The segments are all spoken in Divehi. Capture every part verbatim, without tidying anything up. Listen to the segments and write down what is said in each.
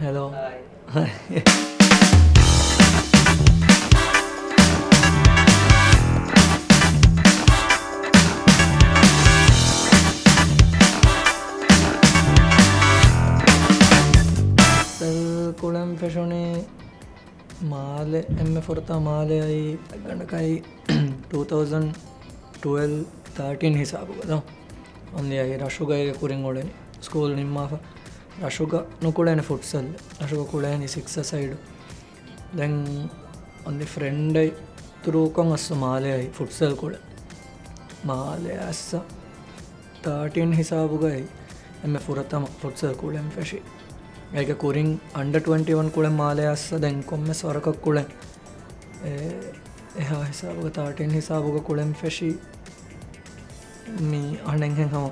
ހެލޯ. ފުޓްސަލް ކުޅެން ފެށުނީ މާލެ، އެންމެ ފުރަތަމަ މާލެ އައީ ގަނޑަކައި ޓޫ ތައުޒަންޑް ޓުވެލްވް ތާޓީން ހިސާބުގަ ދޯ. އޮންލީ އައި ރަށުގައިގެ ކުރިން އުޅެނީ. ސްކޫލް ނިންމާފަ ރަށުގަ ނުކުޅޭނެ ފުޓްސަލް. ރަށުގަ ކުޅޭނީ ސިކްސް އަ ސައިޑު. ދެން އޮންލީ ފްރެންޑެއް ތުރޫކޮން އައްސަ މާލެ އައި ފުޓްސަލް ކުޅެ. މާލެ އައްސަ ތާޓީން ހިސާބުގައި އެންމެ ފުރަތަމަ ފުޓްސަލް ކުޅެން ފެށި. އޭގެ ކުރިން އަންޑަ ޓްވެންޓީ ވަން ކުޅެން މާލެ އައްސަ ދެން ކޮންމެސް ވަރަކަށް ކުޅެން. އެ، އެހާ ހިސާބުގަ ތާޓީން ހިސާބުގަ ކުޅެން ފެށި. މި އަނެއްހެން ހަމަ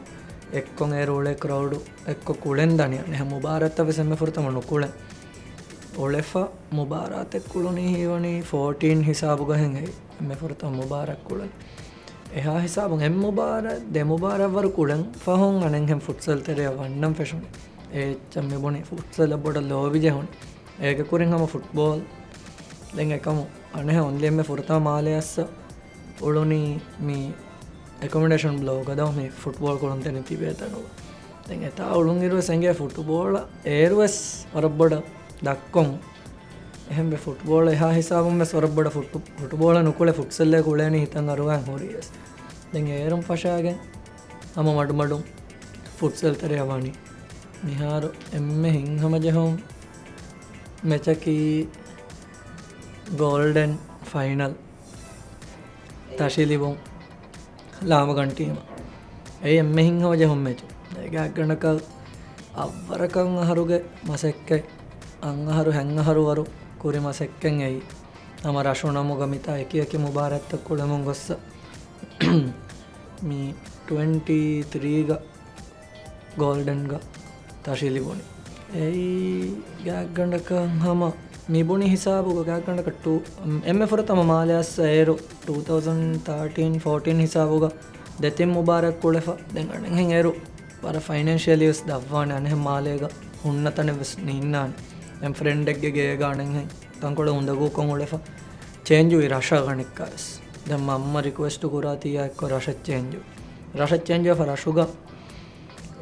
އެއްކޮށް އޭރު އުޅޭ ކްރައުޑު އެއްކޮށް ކުޅެން ދަނީ އަނެއްހެން މުބާރާތްތައް ވެސް އެންމެ ފުރަތަމަ ނުކުޅެން. އުޅެފަ މުބާރާތެއް ކުޅުނީ ހީވަނީ ފޯޓީން ހިސާބުގަ ހެން އެއީ އެންމެ ފުރަތަމަ މުބާރާތް ކުޅެން. އެހާ ހިސާބުން އެއް މުބާރާތް ދެ މުބާރާތް ވަރު ކުޅެން ފަހުން އަނެއްހެން ފުޓްސަލް ތެރެއަށް ވަންނަން ފެށުނީ. އެ އެއްޗަށް މި ބުނީ ފުޓްސަލަށް ބޮޑަށް ލޯބި ޖެހުނީ. އޭގެ ކުރިން ހަމަ ފުޓްބޯލް. ދެން އެކަމު އަނެއްހެން އޮންލީ އެންމެ ފުރަތަމަ މާލެ އައްސަ އުޅުނީ މި އެކޮމޮޑޭޝަން ބްލޮކްގަ ދޯ މި ފުޓްބޯލް ކުޅުން ތެރެއިން ތިބޭ ތަނުގަ. ދެން އެތާ އުޅުން އިރުވެސް އެނގޭ ފުޓްބޯޅަ އޭރުވެސް ވަރަށް ބޮޑަށް ދައްކޮން. އެހެންވެ ފުޓްބޯޅަ އެހާ ހިސާބުން ވެސް ވަރަށް ބޮޑަށް ފުޓް-، ފުޓްބޯޅަ ނުކުޅެ ފުޓްސަލްއޭ ކުޅޭނީ ހިތަށް އަރުވާން ހުރީ ވެސް. ދެން އޭރުން ފަށާގެން ހަމަ މަޑުމަޑުން ފުޓްސަލް ތެރެއަށް ވަނީ. މިހާރު އެންމެ ހިތްހަމަޖެހުން މެޗަކީ ގޯލްޑެން ފައިނަލް. ތަށި ލިބުން ލާމަގަން ޓީމަށް. އެއީ އެންމެ ހިތްހަމަޖެހުން މެޗު. އޭގެ ގާތްގަނޑަކަށް އަށްވަރަކަށް އަހަރުގެ މަސައްކަތް، އަށް އަހަރު ހަތް އަހަރު ވަރު ކުރި މަސައްކަތް އެއީ. ހަމަ ރަށު ނަމުގަ މިތާ އެކި އެކި މުބާރާތްތައް ކުޅެމުން ގޮއްސަ. މި ޓްވެންޓީ ތްރީގަ ގޯލްޑެންގަ ތަށި ލިބުނީ. އެއީ ގާތްގަނޑަކަށް ހަމަ މި ބުނި ހިސާބުގަ ގާތްގަނޑަކަށް ޓޫ، އެންމެ ފުރަތަމަ މާލެ އައްސަ އޭރު ޓޫ ތައުޒަންޑް ތާޓީން ފޯޓީން ހިސާބުގަ ދެތިން މުބާރާތް ކުޅެފަ. ދެން އަނެއްހެން އޭރު ވަރަށް ފައިނޭންޝިއަލީ ވެސް ދަށްވާނެ. އަނެއްހެން މާލޭގަ ހުންނަ ތަނެއް ވެސް ނީންނާނެ. ދެން ފްރެންޑެއްގެ ގޭގަ އަނެއްހެން ތަންކޮޅެއް އުނދަގޫކޮށް އުޅެފަ. ޗޭންޖުވި ރަށަށް އަނެއްކާވެސް. ދެން މަންމަ ރިކުއެސްޓު ކުރާތީ އާ އެއްކޮށް ރަށަށް ޗޭންޖު. ރަށަށް ޗޭންޖުވެފަ ރަށުގަ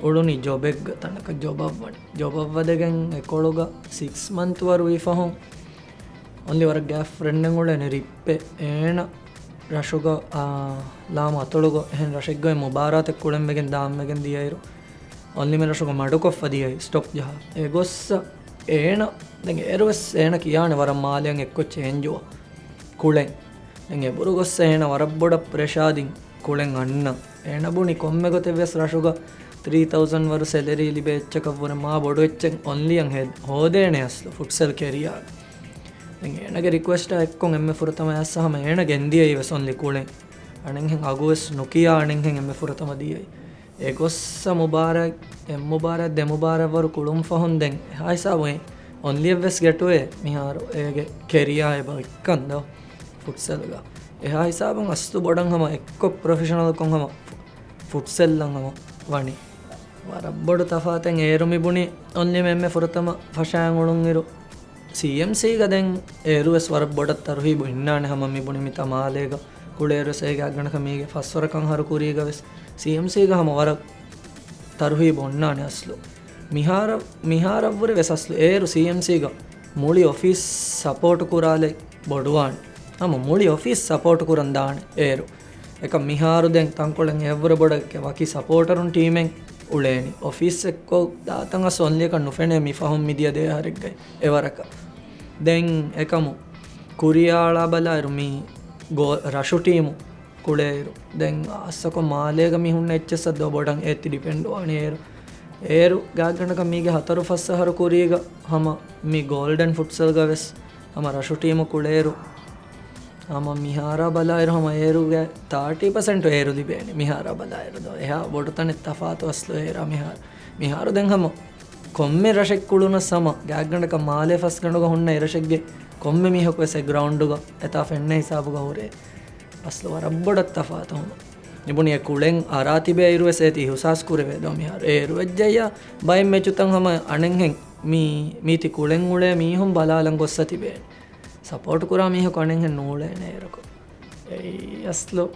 އުޅުނީ ޖޮބެއްގަ ތަނަކަށް ޖޮބަށްވަނީ. ޖޮބަށްވަދެގެން އެކޮޅުގަ ސިކްސް މަންތު ވަރު ވީ ފަހުން އޮންލި ވަރަށް ގާތް ފްރެންޑެއް އުޅެނީ ރިއްޕެއް. އޭނަ ރަށުގަ، އާ، ލާމު އަތޮޅުގަ އެހެން ރަށެއްގައި މުބާރާތެއް ކުޅެން ވެގެން ދާން ވެގެން ދިޔައިރު އޮންލި މި ރަށުގަ މަޑުކޮށްފަ ދިޔައީ ސްޓޮޕް ޖަހާ. އެގޮއްސަ އޭނަ، ދެން އޭރުވެސް އޭނަ ކިޔާނެ ވަރަށް މާލެއަށް އެއްކޮށް ޗޭންޖުވާ ކުޅެން. ދެން އެބުރު ގޮއްސަ އޭނަ ވަރަށް ބޮޑަށް ޕްރެޝާދިން ކުޅެން އަންނަ. އޭނަ ބުނި ކޮންމެ ގޮތެއް ވެސް ރަށުގަ ތްރީ ތައުޒަންޑް ވަރު ސެލަރީ ލިބޭ އެއްޗަކަށްވުރެ މާ ބޮޑު އެއްޗެއް އޮންލިއަށް ހެ-، ހޯދޭނެ އަސްލު ފުޓްސަލް ކެރިއާ. ދެން އޭނަގެ ރިކުއެސްޓާ އެއްކޮށް އެންމެ ފުރަތަމަ އައްސަ ހަމަ އޭނަ ގެންދިޔައީ ވެސް އޮންލި ކުޅެން. އަނެއްހެން އަގު ވެސް ނުކިޔާ އަނެއްހެން އެންމެ ފުރަތަމަ ދިޔައީ. އެގޮއްސަ މުބާރާތް، އެއް މުބާރާތް ދެ މުބާރާތް ވަރު ކުޅުން ފަހުން ދެން އެހާ ހިސާބު އެ އޮންލިއަށް ވެސް ގެޓުވޭ މިހާރު އޭގެ ކެރިއާ އެބަ އެއްކަން ދޯ ފުޓްސަލްގަ. އެހާ ހިސާބުން އަސްލު ބޮޑަށް ހަމަ އެއްކޮށް ޕްރޮފެޝަނަލްކޮށް ހަމަ ފު-، ފުޓްސަލްއަށް ހަމަ ވަނީ. ވަރަށް ބޮޑު ތަފާތެއް އޭރު މި ބުނި އޮންލި މެ އެންމެ ފުރަތަމަ ފަށާން އުޅުން އިރު. ސީއެމްސީގަ ދެން އޭރުވެސް ވަރަށް ބޮޑަށް ތަރުހީބު އިންނާނެ ހަމަ މި ބުނި މިތާ މާލޭގަ ކުޅޭރުވެސް އޭގެ އަގަނަކަ މީގެ ފަސްވަރަކަށް އަހަރު ކުރީގަ ވެސް ސީއެމްސީގަ ހަމަ ވަރަށް ތަރުހީބު އޮންނާނެ އަސްލު. މިހާރަށް، މިހާރަށްވުރެ ވެސް އަސްލު އޭރު ސީއެމްސީގަ މުޅި އޮފީސް ސަޕޯޓު ކުރާލެއް ބޮޑުވާނެ. ހަމަ މުޅި އޮފީސް ސަޕޯޓު ކުރަން ދާނެ އޭރު. އެކަ މިހާރު ދެން ތަންކޮޅެއް އެއަށްވުރެ ބޮޑަށް ވަކި ސަޕޯޓަރުން ޓީމެއް އުޅޭނީ. އޮފީސް އެއްކޮށް ދާތަން އަސް އޮންލިއަކަށް ނުފެނޭ މި ފަހުން މިދިޔަ ދެ އަހަރެއްގައި އެވަރަކަށް. ދެން އެކަމު ކުރިޔާ އަޅާ ބަލާއިރު މި ގޯ-، ރަށު ޓީމު ކުޅޭއިރު. ދެން އައްސަކޮށް މާލޭގަ މި ހުންނަ އެއްޗެއްސަށް ދޯ ބޮޑަށް އޭތި ޑިޕެންޑް ވާނީ އޭރު. އޭރު ގާތްގަނޑަކަށް މީގެ ހަތަރު ފަސް އަހަރު ކުރީގަ ހަމަ މި ގޯލްޑެން ފުޓްސަލްގަ ވެސް ހަމަ ރަށު ޓީމު ކުޅޭއިރު. ހަމަ މިހާރާ ބަލާއިރު ހަމަ އޭރުގެ ތާޓީ ޕަސެންޓު އޭރު ލިބޭނެ މިހާރާ ބަލާއިރު ދޯ. އެހާ ބޮޑު ތަނެއް ތަފާތު އަސްލު އޭރާ މިހާރު. މިހާރު ދެން ހަމަ ކޮންމެ ރަށެއް ކުޅުނަސް ހަމަ ގާތްގަނޑަކަށް މާލޭ ފަސްގަނޑުގަ ހުންނަ އެރަށެއްގެ ކޮންމެ މީހަކު ވެސް އެ ގްރައުންޑުގަ އެތާ ފެންނަ ހިސާބުގަ ހުރޭ. އަސްލު ވަރަށް ބޮޑަށް ތަފާތު ހަމަ. މިބުނި އެ ކުޅެން އަރާ ތިބޭ އިރުވެސް އޭތި އިހުސާސް ކުރެވޭ ދޯ މިހާރު. އޭރު ވެއްޖެއްޔާ ބައެއް މެޗުތައް ހަމަ އަނެއްހެން މީ، މީތި ކުޅެން އުޅޭ މީހުން ބަލާލަން ގޮއްސަ ތިބޭނެ. ސަޕޯޓް ކުރާ މީހަކު އަނެއްހެން ނޫޅޭނެ އޭރަކު. އެއީ އަސްލު.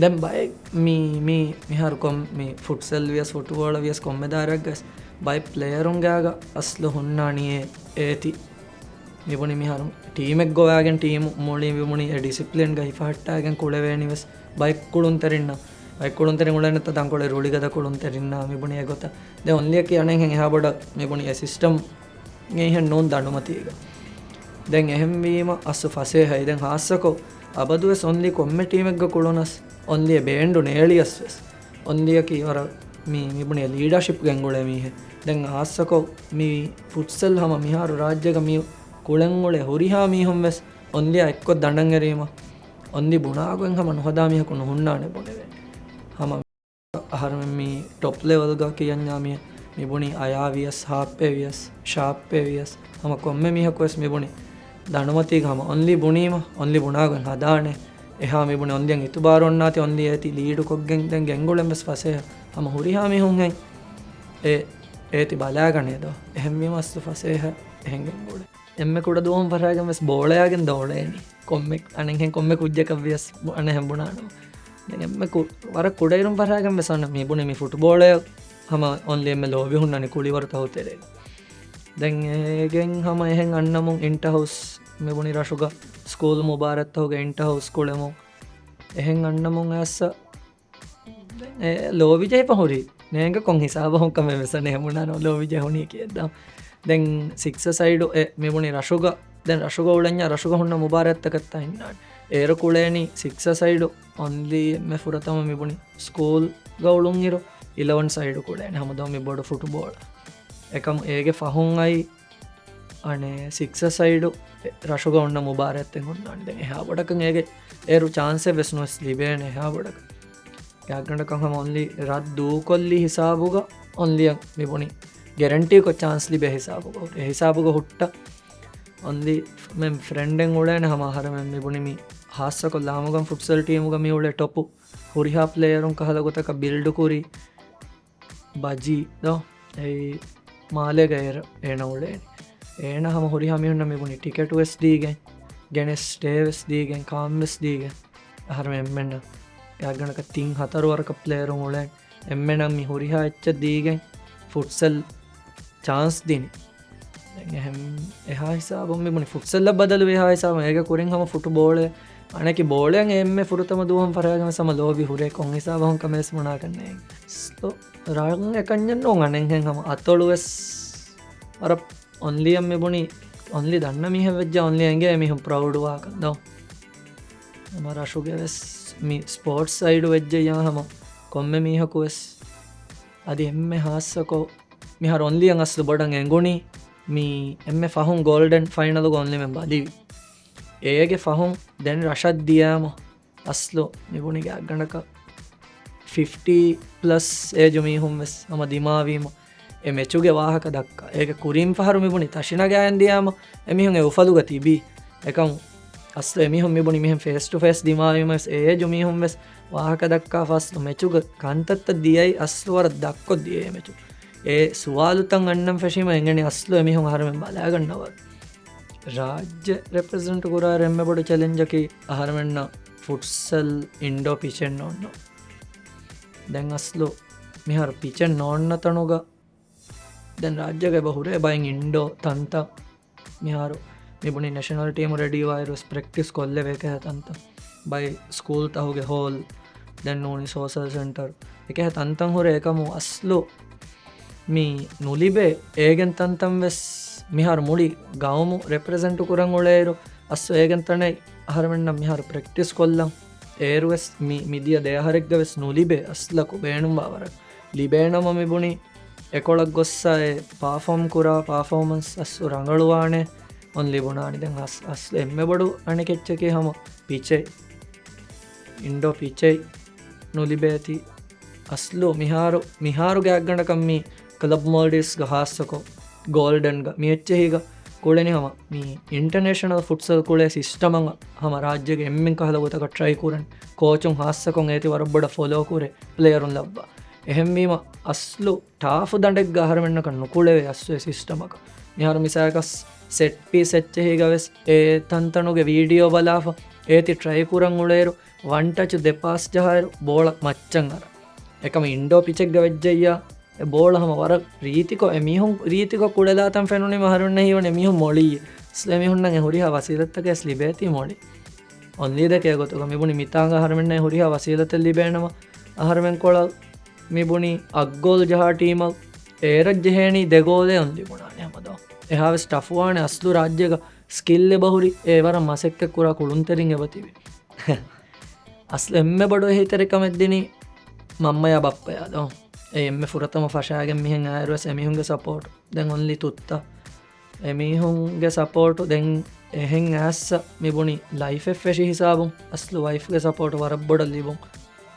ދެން ބައެއް މީ، މީ، މިހާރު ކޮން، މި ފުޓްސަލް ވިޔަސް ފުޓުބޯޅަ ވިޔަސް ކޮންމެ ދާއިރާގަ ވެސް ބައެއް ޕްލޭޔަރުން ގާގަ އަސްލު ހުންނާނީ އޭ، އޭތި. މިބުނި މިހާރު ޓީމެއް ގޮވާގެން ޓީމު މުޅި މިބުނި އެ ޑިސިޕްލިންގަ ހިފަހައްޓާގެން ކުޅެވޭނީ ވެސް ބައެއް ކުޅުންތެރިންނަށް. ބައެއް ކުޅުންތެރިން އުޅެން ނެތަ ތަންކޮޅެއް ރުޅިގަދަ ކުޅުންތެރިންނާ މިބުނި އެގޮތަށް. ދެން އޮންލީއަކީ އަނެއްހެން އެހާ ބޮޑަށް މިބުނި އެ ސިސްޓަމް އެހެން ނޫން ދަނޑުމަތީގަ. ދެން އެހެންވީމަ އަސްލު ފަސޭހައި. ދެން ހާއްސަކޮށް އަބަދުވެސް އޮންލީ ކޮންމެ ޓީމެއްގަ ކުޅުނަސް އޮންލީ އެ ބޭންޑު ނޭޅިޔަސް ވެސް އޮންލީއަކީ ވަރަށް މީ، މިބުނި ލީޑަޝިޕް ގެންގުޅޭ މީހެއް. ދެން ހާއްސަކޮށް މި ފުޓްސަލް ހަމަ މިހާރު ރާއްޖޭގަ މި ކުޅެން އުޅޭ ހުރިހާ މީހުން ވެސް އޮންލީއާ އެއްކޮށް ދަނޑަށް އެރީމަ އޮންލީ ބުނާގޮތް ހަމަ ނުހަދާ މީހަކު ނުހުންނާނެ ބުނެވޭ. ހަމަ އަހަރުމެން މީ ޓޮޕް ލެވަލްގަ ކިޔަންޏާ މި، މިބުނީ އަޔާ ވިޔަސް، ހާއްޕޭ ވިޔަސް، ޝާޕްޕޭ ވިޔަސް، ހަމަ ކޮންމެ މީހަކު ވެސް މިބުނި ދަނޑުމަތީގަ ހަމަ އޮންލީ ބުނީމަ، އޮންލީ ބުނާގޮތް ހަދާނެ. އެހާ މިބުނި އޮންލީއަށް އިތުބާރު އޮންނާތި އޮންލީ އޭތި ލީޑު ކޮށްގެން ދެން ގެންގުޅެން ވެސް ފަސޭހަ. ހަމަ ހުރިހާ މީހުންހެން އެ، އޭތި ބަލާގަނޭ ދޯ. އެހެންވީމަ އަސްލު ފަސޭހަ އެހެން ގެންގުޅޭ. އެންމެ ކުޑަ ދުވަހުން ފަށާގެން ވެސް ބޯޅަޔާގެން ދޯޅޭނީ. ކޮންމެ، އަނެއްހެން ކޮންމެ ކުއްޖަކަށް ވިޔަސް އަނެއްހެން ބުނާނަމަ. ދެން އެންމެ ކު-، ވަރަށް ކުޑައިރުން ފަށާގެން ވެސް އަންނަ މި ބުނި މި ފުޓުބޯޅަޔަށް ހަމަ އޮންލީ އެންމެ ލޯބި ހުންނަނީ ކުޅިވަރު ތަހު ތެރޭގަ. ދެން އޭގެން ހަމަ އެހެން އަންނަމުން އިންޓަ ހައުސް މި ބުނި ރަށުގަ ސްކޫލް މުބާރާތްތަހުގެ އިންޓަ ހައުސް ކުޅެމުން އެހެން އަންނަމުން އައިސް އެ ލޯބި ޖެހިފަ ހުރީ. ނޭނގެ ކޮން ހިސާބަހުން ކަމެއް ވެސް ނޭ ބުނާނަ ލޯބި ޖެހުނީ ކިޔައްދާ. ދެން ސިކްސް ސައިޑު އެ މި ބުނި ރަށުގަ، ދެން ރަށުގަ އުޅެންޏާ ރަށުގަ ހުންނަ މުބާރާތްތަކަށްތަ ހިންނާނެ. އޭރު ކުޅޭނީ ސިކްސް ސައިޑު އޮންލީ އެންމެ ފުރަތަމަ މި ބުނި ސްކޫލްގަ އުޅުންއިރު އިލަވަން ސައިޑު ކުޅޭނެ ހަމަ ދޯ މި ބޮޑު ފުޓުބޯޅަ. އެކަމު އޭގެ ފަހުން އައި އަނެއް ސިކްސް ސައިޑު ރަށުގަ އޮންނަ މުބާރާތްތެއް ހުންނާނެ. ދެން އެހާ ބޮޑަކަށް އޭގެ އޭރު ޗާންސެއް ވެސް ނުވެސް ލިބޭނެ އެހާ ބޮޑަކަށް. ގާތްގަނޑަކަށް ހަމަ އޮންލީ ރަށް ދޫކޮށްލި ހިސާބުގަ އޮންލީއަށް މި ބުނި ގެރެންޓީކޮށް ޗާންސް ލިބޭ ހިސާބުގަ ހުއްޓަ. އެ ހިސާބުގަ ހުއްޓަ އޮންލީ މެން ފްރެންޑެއް އުޅޭނެ ހަމަ އަހަރެމެން މި ބުނި މި ހާއްސަކޮށް ލާމުގަން ފުޓްސަލް ޓީމުގަ މި އުޅޭ ޓޮޕު ހުރިހާ ޕްލޭޔަރުން ކަހަލަ ގޮތަކަށް ބިލްޑު ކުރީ. ބަޖީ ދޯ އެއީ މާލޭގަ އޭރަ އޭނަ އުޅޭނީ. އޭނަ ހަމަ ހުރިހާ މީހުންނަށް މި ބުނި ޓިކެޓު ވެސް ދީގެން، ގެނެސް ސްޓޭ ވެސް ދީގެން، ކާން ވެސް ދީގެން. އަހަރުމެން އެންމެންނަށް ގާތްގަނޑަކަށް ތިން ހަތަރު ވަރަކަށް ޕްލޭޔަރުން އުޅޭން. އެންމެނަށް މި ހުރިހާ އެއްޗެއް ދީގެން ފުޓްސަލް ޗާންސް ދިނީ. ދެން އެހެން އެހާ ހިސާބުން މި ބުނި ފުޓްސަލްއަށް ބަދަލުވި އެހާ ހިސާބުން އޭގެ ކުރިން ހަމަ ފުޓުބޯޅެ އަނެކި ބޯޅެއަށް އެންމެ ފުރަތަމަ ދުވަހުން ފަށާގެން ވެސް ހަމަ ލޯބި ހުރޭ ކޮން ހިސާބަހުން ކަމެއް ވެސް ބުނާކަށް ނޭނގެ. ސޯ، ރަނގަޅު އެކަންޏެއް ނޫން އަނެއްހެން ހަމަ އަތޮޅު ވެސް ވަރަށް އޮންލީއަށް މި ބުނީ އޮންލީ ދަންނަ މީހެއް ވެއްޖެ އޮންލީ އެނގޭ މީހުން ޕްރައުޑް ވާކަން ދޯ. ހަމަ ރަށުގެ ވެސް މި ސްޕޯޓްސް ސައިޑު ވެއްޖެއްޔާ ހަމަ ކޮންމެ މީހަކު ވެސް އަދި އެންމެ ހާއްސަކޮށް މިހާރު އޮންލީއަށް އަސްލު ބޮޑަށް އެނގުނީ މި އެންމެ ފަހުން ގޯލްޑެން ފައިނަލުގަ އޮންލީމެން ބަލިވި. އޭގެ ފަހުން ދެން ރަށަށް ދިޔާމަ އަސްލު މި ބުނި ގާތްގަނޑަކަށް ފިފްޓީ ޕްލަސް އޭޖު މީހުން ވެސް ހަމަ ދިމާވީމަ އެ މެޗުގެ ވާހަކަ ދައްކާ. އޭގެ ކުރީން ފަހަރު މި ބުނި ތަށިނަގާއިން ދިޔާމަ އެމީހުން އެ އުފަލުގަ ތިބީ. އެކަމު އަސްލު އެމީހުން މި ބުނި މިހެން ފޭސް ޓު ފޭސް ދިމާވީމަ ވެސް އޭ އޭޖު މީހުން ވެސް ވާހަކަ ދައްކާފަ އަސްލު މެޗުގެ ކަންތައްތައް ދިޔައީ އަސްލު ވަރަށް ދަށްކޮށް ދިޔައީ މެޗު. އެ ސުވާލުތައް އަންނަން ފެށީމަ އެނގެނީ އަސްލު އެމީހުން އަހަރެމެން ބަލާގަންނަވަރު. ރާއްޖެ ރެޕްރެޒެންޓް ކުރާއިރު އެންމެ ބޮޑު ޗެލެންޖަކީ އަހަރެމެންނަށް ފުޓްސަލް އިންޑޯ ޕިޗެއް ނޯންނަ. ދެން އަސްލު މިހާރު ޕިޗެއް ނޯންނަ ތަނުގަ ދެން ރާއްޖޭގަ އެބަ ހުރޭ ބައެއް އިންޑޯ ތަންތަން. މިހާރު މި ބުނި ނެޝަނަލް ޓީމު ރެޑީވާއިރު ވެސް ޕްރެކްޓިސް ކޮށްލެވޭ އެކަހަ ތަންތަން. ބައެއް ސްކޫލްތަހުގެ ހޯލް، ދެން ނޫނީ ސޯޝަލް ސެންޓަރު އެކަހަ ތަންތަން ހުރޭ. އެކަމު އަސްލު މި ނުލިބޭ އޭގެން ތަންތަން ވެސް މިހާރު މުޅި ގައުމު ރެޕްރެޒެންޓު ކުރަން އުޅޭއިރު އަސްލު އޭގެން ތަނެއް އަހަރެމެންނަށް މިހާރު ޕްރެކްޓިސް ކޮށްލަން. އޭރު ވެސް މި، މިދިޔަ ދެ އަހަރެއްގަ ވެސް ނުލިބޭ އަސްލަކު ބޭނުންވާ ވަރަށް. ލިބޭނަމަ މި ބުނި އެކޮޅަށް ގޮއްސަ އެ ޕާފޯމް ކުރާ ޕާފޯމަންސް އަސްލު ރަނގަޅުވާނެ އޮންލި ބުނާނި. ދެން އަސް، އަސްލު އެންމެ ބޮޑު އަނެކެއްޗަކީ ހަމަ ޕިޗެއް، އިންޑޯ ޕިޗެއް ނުލިބޭތީ. އަސްލު މިހާރު، މިހާރު ގާތްގަނޑަކަށް މި ކްލަބް މޯލްޑިވްސްގަ ހާއްސަކޮށް ގޯލްޑަންގަ މި އެއްޗެހީގަ ކުޅެނީ ހަމަ މި އިންޓަނޭޝަނަލް ފުޓްސަލް ކުޅޭ ސިސްޓަމަށް ހަމަ ރާއްޖޭގެ އެންމެން ކަހަލަ ގޮތަކަށް ޓްރައި ކުރަން. ކޯޗުން ހާއްސަކޮށް އޭތި ވަރަށް ބޮޑަށް ފޮލޯ ކުރޭ ޕްލޭޔަރުން ލައްވާ. އެހެންވީމަ އަސްލު ޓާފު ދަނޑެއްގަ އަހަރެމެންނަކަށް ނުކުޅެވޭ އަސްލު އެ ސިސްޓަމަކަށް. މިހާރު މިސާލަކަށް ސެޓް ޕީސް އެއްޗެހީގަ ވެސް އެ ތަންތަނުގެ ވީޑިއޯ ބަލާފަ، އޭތި ޓްރައި ކުރަން އުޅޭއިރު، ވަން ޓަޗު ދެ ޕާސް ޖަހާއިރު ބޯޅަ މައްޗަށް އަރާ. އެކަމަ އިންޑޯ ޕިޗެއްގަ ވެއްޖެއްޔާ، އެ ބޯޅަ ހަމަ ވަރަށް ރީތިކޮށް، އެ މީހުން ރީތިކޮށް ކުޅެލާތަން ފެނުނީމަ އަހަރުންނަށް ހީވަނީ އެ މީހުން މޮޅީ. އެ މީހުންނަށް އެ ހުރިހާ ވަސީލަތްތަކެއް ލިބޭތީ މޮޅީ. އޮންލީ ދެކޭ ގޮތުގަ މިބުނި މިތާނގަ އަހަރެމެންނަށް ހުރިހާ ވަސީލަތެއް ލިބޭނަމަ، އަހަރެމެން ކޮޅަށް މިބުނި އަށް ގޯލް ޖަހާ ޓީމަށް އޭރަށް ޖެހޭނީ ދެ ގޯލެއް އޮންލީ ބުނާނެ ހަމަ ދޯ. އެހާވެސް ޓަފް ވާނެ އަސްލު ރާއްޖޭގަ ސްކިލް އެބަހުރި އެ ވަރަށް މަސައްކަތް ކުރާ ކުޅުންތެރިން އެބަތިބި. އަސްލު އެންމެ ބޮޑު އެހީތެރިކަމެއް ދިނީ މަންމަޔާ ބައްޕަޔާ ދޯ. އެ އެންމެ ފުރަތަމަ ފަށާގެން މިހެން އާއިރުވެސް އެމީހުންގެ ސަޕޯޓް. ދެން އޮންލީ ތުއްތަ. އެމީހުންގެ ސަޕޯޓު ދެން އެހެން އައްސަ މިބުނި ލައިފެއް ފެށި ހިސާބުން އަސްލު ވައިފްގެ ސަޕޯޓު ވަރަށް ބޮޑަށް ލިބުން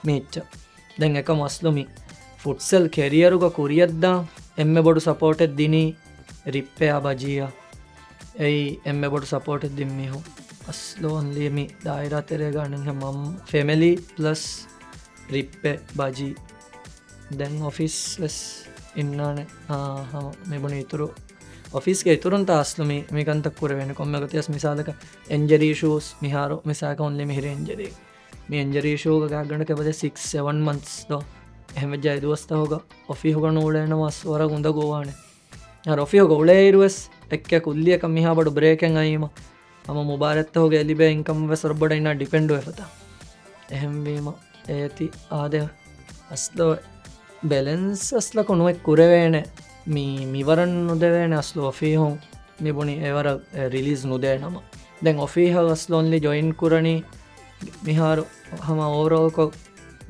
މިއްޗަށް. ދެން އެކަމު އަސްލު މި ފުޓްސަލް ކެރިއަރުގަ ކުރިއަށްދާ އެންމެ ބޮޑު ސަޕޯޓެއް ދިނީ ރިއްޕެއާ ބަޖީއާ. އެއީ އެންމެ ބޮޑު ސަޕޯޓެއް ދިން މީހުން. އަސްލު އޮންލީ މި ދާއިރާ ތެރޭގަ އަނެއްހެން މަން ފެމިލީ ޕްލަސް ރިއްޕެ ބަޖީ. ދެން އޮފީސް ވެސް އިންނާނެ. އާ، ހަމަ މިބުނި އިތުރު އޮފީސްގެ އިތުރުން ތާ އަސްލު މި، މި ކަންތައް ކުރެވޭނެ. ކޮންމެ ގޮތެއް މިސާލަކަށް އިންޖަރީ އިޝޫސް މިހާރު މިސާލަކަށް އޮންލީ މިހިރީ އިންޖަރީ. މި އިންޖަރީ އިޝޫގަ ގާތްގަނޑަކަށް އެބަދޭ ސިކްސް ސެވަން މަންތްސް ދޯ. އެހެންވެއްޖާ އެ ދުވަސްތަހުގަ އޮފީހުގަ ނޫޅޭނަމަ އަސް ވަރަށް އުނދަގޫވާނެ. އަހަރު އޮފީހުގަ އުޅޭއިރުވެސް އެއްކެ ކުއްލިއަކަށް މިހާ ބޮޑު ބްރޭކެއް އައީމަ، ހަމަ މުބާރާތްތަހުގަ އެ ލިބޭ އިންކަމް ވެސް ވަރަށް ބޮޑަށް އިންނާ ޑިޕެންޑުވެފަތާ. އެހެންވީމަ އޭތި އާދެ އަސްލު ބެލެންސް އަސްލަކު ނުއެއް ކުރެވޭނެ. މި، މިވަރަށް ނުދެވޭނެ އަސްލު އޮފީހުން މިބުނި އެވަރަށް ރިލީޒް ނުދޭނަމަ. ދެން އޮފީހަށް އަސްލު އޮންލީ ޖޮއިން ކުރަނީ މިހާރު ހަމަ އޯވަރޯލްކޮށް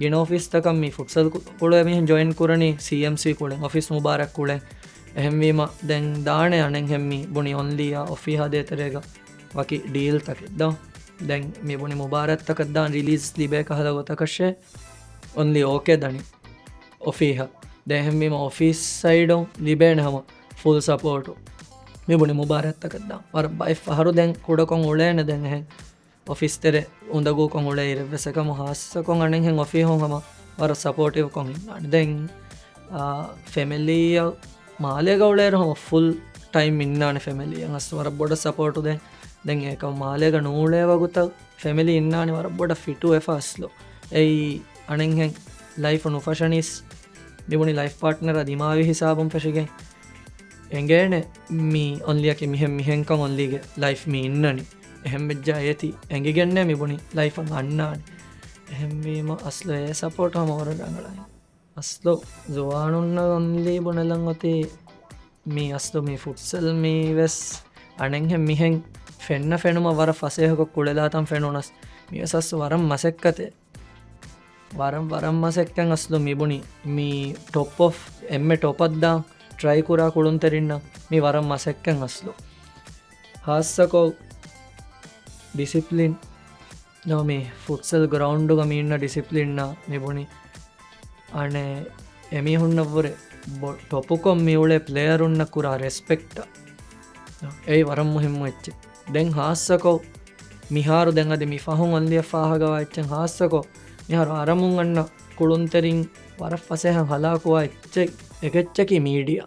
ގިނަ އޮފީސްތަކަށް މި ފުޓްސަލް ކު-، ކުޅޭ މީހުން ޖޮއިން ކުރަނީ ސީއެމްސީ ކުޅެން، އޮފީސް މުބާރާތް ކުޅެން. އެހެންވީމަ ދެން ދާނެ އަނެއްހެން މި ބުނި އޮންލީއާ އޮފީހާ ދޭތެރޭގަ ވަކި ޑީލްތަކެއް ދޯ. ދެން މި ބުނި މުބާރާތްތަކަށް ދާން ރިލީޒް ލިބޭ ކަހަލަ ގޮތަކަށޭ އޮންލީ އޯކޭ ދަނީ އޮފީހަށް. ދެން އެހެންވީމަ އޮފީސް ސައިޑުން ލިބޭނެ ހަމަ ފުލް ސަޕޯޓު. މި ބުނި މުބާރާތްތަކަށް ދާން ވަރަށް ބައެއް ފަހަރު ދެން ކުޑަކޮށް އުޅޭނެ ދެން އެހެން. އޮފީސް ތެރެ އުނދަގޫކޮށް އުޅޭ އިރެއްވެސް އެކަމު ހާއްސަކޮށް އަނެއްހެން އޮފީހުން ހަމަ ވަރަށް ސަޕޯޓިވްކޮށް އިންނާނެ. ދެން، އާ، ފެމިލީއަށް މާލޭގަ އުޅޭއިރު ހަމަ ފުލް ޓައިމް އިންނާނެ ފެމިލީއަށް. އަސް ވަރަށް ބޮޑަށް ސަޕޯޓު ދޭ. ދެން އެކަމު މާލޭގަ ނޫޅޭ ވަގުތަށް ފެމިލީ އިންނާނެ ވަރަށް ބޮޑަށް ފިޓުވެފަ އަސްލު. އެއީ އަނެއްހެން ލައިފު ނުފަށަނީސް މިބުނި ލައިފް ޕާޓްނަރ ދިމާވި ހިސާބުން ފެށިގެން އެނގޭނެ މި އޮންލީއަކީ މިހެން މިހެންކަން އޮންލީގެ ލައިފް މި އިންނަނީ. އެހެން ވެއްޖާ އޭތި އެނގިގެންނޭ މިބުނި ލައިފަށް އަންނާނެ. އެހެންވީމަ އަސްލު އެ ސަޕޯޓް ހަމަ ވަރަށް ރަނގަޅައި. އަސްލު ޒުވާނުންނަށް އޮންލީ ބުނެލަން އޮތީ މި އަސްލު މި ފުޓްސަލް މީ ވެސް އަނެއްހެން މިހެން ފެންނަ ފެނުމަށް ވަރަށް ފަސޭހަކޮށް ކުޅެލާތަން ފެނުނަސް މިވެސް އަސްލު ވަރަށް މަސައްކަތެއް. ވަރަށް، ވަރަށް މަސައްކަތް އަސްލު މިބުނި. މި ޓޮޕް އޮފް، އެންމެ ޓޮޕަށް ދާން ޓްރައި ކުރާ ކުޅުންތެރިންނަށް މި ވަރަށް މަސައްކަތް އަސްލު. ހާއްސަކޮށް ޑިސިޕްލިން. ނޯ މި ފުޓްސަލް ގްރައުންޑުގަ މި އިންނަ ޑިސިޕްލިންނާ މިބުނި. އަނެއް އެމީހުންނަށްވުރެ ބޮ-، ޓޮޕުކޮށް މިއުޅޭ ޕްލޭޔަރުންނަށް ކުރާ ރެސްޕެކްޓަށް. އެއީ ވަރަށް މުހިއްމު އެއްޗެއް. ދެން ހާއްސަކޮށް މިހާރު ދެން އަދި މި ފަހުން އޮންލިއަށް ފާހަގަވާ އެއްޗެއް ހާއްސަކޮށް މިހާރު އަރަމުން އަންނަ ކުޅުންތެރިން ވަރަށް ފަސޭހަ ހަލާކުވާ އެއްޗެއް، އެކެއްޗަކީ މީޑިއާ.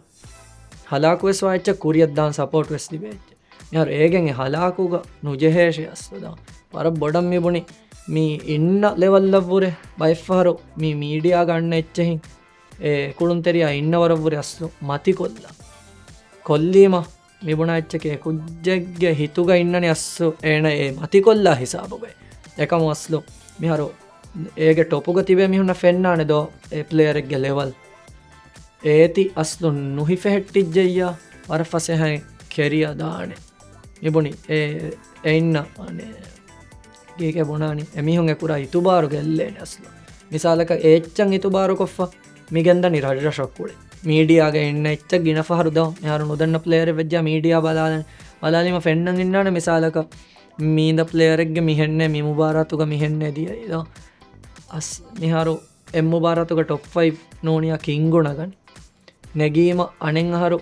ހަލާކުވެސް ވާ އެއްޗެއް ކުރިއަށް ދާން ސަޕޯޓް ވެސް ލިބޭ އެއްޗެއް. މިހާރު އޭގެން އެ ހަލާކުގަ ނުޖެހޭށޭ އަސްލު ދާން. ވަރަށް ބޮޑަށް މިބުނި މި އިންނަ ލެވަލްއަށްވުރެ ބައެއްފަހަރު މި މީޑިއާގަ އަންނަ އެއްޗެހިން އެ ކުޅުންތެރިޔާ އިންނަ ވަރަށްވުރެ އަސްލު މަތިކޮށްލާ. ކޮށްލީމަ މިބުނާ އެއްޗަކީ އެ ކުއްޖެއްގެ ހިތުގަ އިންނަނީ އަސްލު އޭނަ އެ މަތިކޮށްލާ ހިސާބުގައި. އެކަމު އަސްލު މިހާރު އޭގެ ޓޮޕުގަ ތިބޭ މީހުންނަށް ފެންނާނެ ދޯ އެ ޕްލޭޔަރެއްގެ ލެވަލް. އޭތި އަސްލު ނުހިފެހެއްޓިއްޖެއްޔާ ވަރަށް ފަސޭހައިން ކެރިއަށް ދާނެ. މިބުނި އެ، އެ އިންނަ ގީގެ ބުނާނީ އެމީހުން އެކުރާ އިތުބާރު ގެއްލޭނެ އަސްލު. މިސާލަކަށް އެ އެއްޗަށް އިތުބާރުކޮށްފަ މިގެންދަނީ ރަށްރަށަށް ކުޅެ. މީޑިއާގަ އިންނަ އެއްޗަށް ގިނަ ފަހަރު ދޯ މިހާރު ނުދަންނަ ޕްލޭޔަރެއް ވެއްޖާ މީޑިއާ ބަލާލަން، ބަލާލީމަ ފެންނަން އިންނާނެ މިސާލަކަށް މީނދަ ޕްލޭޔަރެއްގެ މިހެންނޭ މި މުބާރާތުގަ މިހެންނޭ ދިޔައީ ދޯ. އަސް މިހާރު އެއް މުބާރާތުގަ ޓޮޕް ފައިވް ނޫނިޔާ ކިންގު ނަގަނީ. ނެގީމަ އަނެއް އަހަރު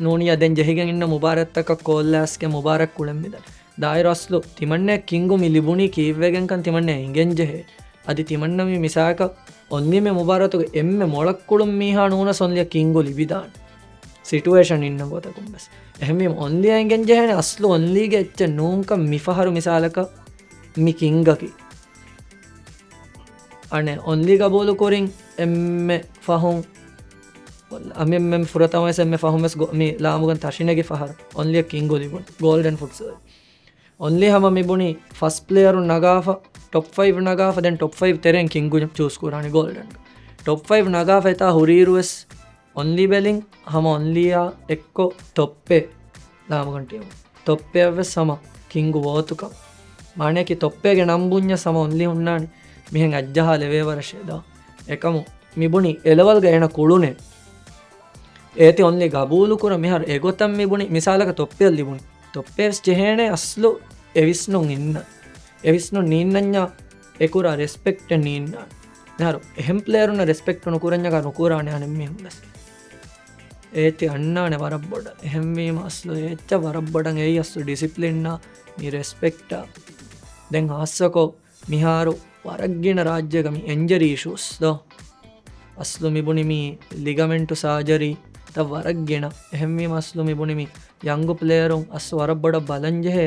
ނޫނިޔާ ދެން ޖެހިގެން އިންނަ މުބާރާތްތަކަށް ކޯލްލާސްގެ މުބާރާތް ކުޅެން މިދަނީ. ދާއިރު އަސްލު ތިމަންނަޔަށް ކިންގު މި ލިބުނީ ކީއްވެގެންކަން ތިމަންނަޔަށް އިނގެން ޖެހޭ. އަދި ތިމަންނަ މި މިސާލަކަށް އޮންލީ މި މުބާރާތުގަ އެންމެ މޮޅަށް ކުޅުން މީހާ ނޫނަސް އޮންލީއަށް ކިންގު ލިބިދާނެ. ސިޓުއޭޝަން އިންނަ ގޮތަކުން ވެސް. އެހެންވީމަ އޮންލީއަށް އެނގެން ޖެހޭނެ އަސްލު އޮންލީގެ އެއްޗެއް ނޫންކަން މިފަހަރު މިސާލަކަށް މި ކިންގަކީ. އަނެއް އޮންލީ ގަބޫލު ކުރިން އެންމެ ފަހުން، އަމިއްމެން ފުރަތަމަވެސް އެންމެ ފަހުން ވެސް ގޮ-، މި ލާމުގަނޑު ތަށިނެގި ފަހަރު އޮންލީއަށް ކިންގު ލިބުނު ގޯލްޑެން ފުޓްސަލް. އޮންލީ ހަމަ މި ބުނި ފަސްޓް ޕްލޭޔަރުން ނަގާފަ، ޓޮޕް ފައިވް ނަގާފަ، ދެން ޓޮޕް ފައިވް ތެރެއިން ކިންގު ޗޫސް ކުރާނެ ގޯލްޑެން. ޓޮޕް ފައިވް ނަގާފަ އެތާ ހުރިއިރު ވެސް އޮންލީ ބެލިން ހަމަ އޮންލީއާ އެއްކޮށް ޓޮޕް ޕޭ ލާމުގަނޑު ޓީމު. ޓޮޕް ޕޭއަށް ވެސް ހަމަ ކިންގު ވޯތުކަން. މާނައަކީ ޓޮޕް ޕޭގެ ނަން ބުންޏަސް ހަމަ އޮންލީ ހުންނާނެ މިހެން އަތްޖަހާލެވޭ ވަރަށޭ ދޯ. އެކަމު މި ބުނި އެ ލެވަލްގަ އޭނަ ކުޅުނޭ. އޭތި އޮންލީ ގަބޫލު ކުރަން މިހާރު އެގޮތަށް މި ބުނި މިސާލަކަށް ތޮއްޕެއަށް ލިބުނީ. ތޮއްޕެ ވެސް ޖެހޭނެ އަސްލު އެވިސްނުން އިންނަ. އެވިސްނުން ނީންނަންޏާ އެކުރާ ރެސްޕެކްޓެއް ނީންނާނެ. މިހާރު އެހެން ޕްލޭޔަރުންނަށް ރެސްޕެކްޓް ނުކުރަންޏާ ނުކުރާނެ އަނެއް މީހުން ވެސް. އޭތި އަންނާނެ ވަރަށް ބޮޑަށް. އެހެންވީމަ އަސްލު އެއްޗަށް ވަރަށް ބޮޑަށް އެއީ އަސްލު ޑިސިޕްލިންއާ މި ރެސްޕެކްޓާ. ދެން ހާއްސަކޮށް މިހާރު ވަރަށް ގިނަ ރާއްޖޭގަ މި އިންޖަރީ އިޝޫސް ދޯ. އަސްލު މި ބުނި މި ލިގަމެންޓު ސާޖަރީ ތައް ވަރަށް ގިނަ. އެހެންވީމަ އަސްލު މި ބުނި މި ޔަންގު ޕްލޭޔަރުން އަސްލު ވަރަށް ބޮޑަށް ބަލަން ޖެހޭ.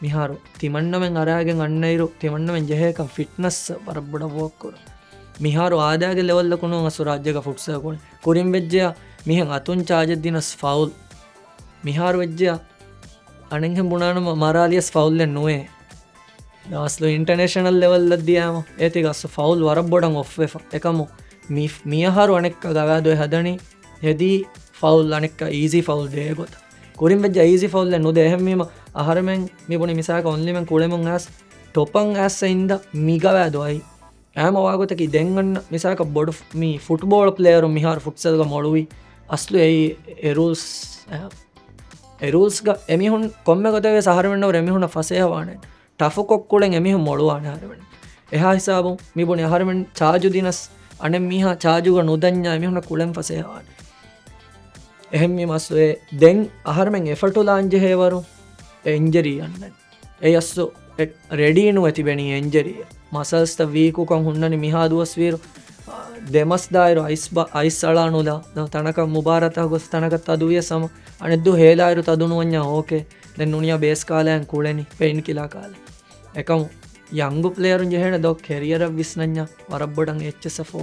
މިހާރު ތިމަންނަމެން އަރާގެން އަންނައިރު ތިމަންނަމެން ޖެހޭކަން ފިޓްނަސް ވަރަށް ބޮޑަށް ވޯކް ކުރުން. މިހާރު އާދައިގެ ލެވަލްއަކު ނޫން އަސްލު ރާއްޖޭގަ ފުޓްސަލް ކުޅެން. ކުރިން ވެއްޖެޔާ މިހެން އަތުން ޗާޖެއް ދިނަސް ފައުލް. މިހާރު ވެއްޖެޔާ އަނެއްހެން ބުނާނަމަ މަރާލިޔަސް ފައުލްއެއް ނުވޭ. އަސްލު އިންޓަނޭޝަނަލް ލެވަލްއަށް ދިޔާމަ އޭތި އަސްލު ފައުލް ވަރަށް ބޮޑަށް އޮފްވެފަ. އެކަމު މި-، މިއަހަރު އަނެއްކާ ގަވާއިދު އެ ހަދަނީ ހެދީ ފައުލް އަނެއްކާ އީޒީ ފައުލް ދޭ ގޮތަށް. ކުރިން ވެއްޖެ އީޒީ ފައުލްއެއް ނުދޭ. އެހެންވީމަ އަހަރެމެން މި ބުނި މިސާލަކަށް އޮންލީމެން ކުޅެމުން އައިސް ޓޮޕަށް އައިސް އިންދަ މި ގަވާއިދު އައި. އާމަ ވާގޮތަކީ ދެން އަންނަ މިސާލަކަށް ބޮޑު މި ފުޓްބޯޅަ ޕްލޭޔަރުން މިހާރު ފުޓްސަލްގަ މޮޅުވި އަސްލު އެއީ އެ ރޫލްސް، އެ ރޫލްސްގަ އެމީހުން ކޮންމެ ގޮތެއް ވެސް އަހަރެމެންނަށް އެމީހުންނަށް ފަސޭހަވާނެ. ޓަފުކޮށް ކުޅެން އެމީހުން މޮޅުވާނެ އަހަރެމެން. އެހާ ހިސާބުން މި ބުނި އަހަރެމެން ޗާޖު ދިނަސް އަނެއް މީހާ ޗާޖުގަ ނުދަންޏާ އެމީހުންނަށް ކުޅެން ފަސޭހަވާނެ. އެހެންވީމަ އަސްލު އެ ދެން އަހަރެމެން އެފަޓުލާން ޖެހޭވަރު އެ އިންޖަރީ އަންނަނީ. އެ އަސްލު އެ ރެޑީނުވެ ތިބެނީ އެ އިންޖަރީއަށް. މަސަލްސްތައް ވީކުކަން ހުންނަނީ މިހާ ދުވަސްވީރު، އާ، ދެމަސް ދާއިރު އައިސް ބަ-، އައިސް އަޅާނުލާ. ދޯ ތަނަކަށް މުބާރާތަށް ގޮސް ތަނަކަށް ތަދުވިޔަސް ހަމަ އަނެއްދު ހޭލާއިރު ތަދުނުވަންޏާ އޯކޭ. ދެން ނޫނިޔާ ބޭސް ކާލައިން ކުޅެނީ ޕެއިން ކިލާ ކާލަ. އެކަމު ޔަންގު ޕްލޭޔަރުން ޖެހޭނެ ދޯ ކެރިއަރަށް ވިސްނަންޏާ ވަރަށް ބޮޑަށް އެއްޗެއްސަ ފޯ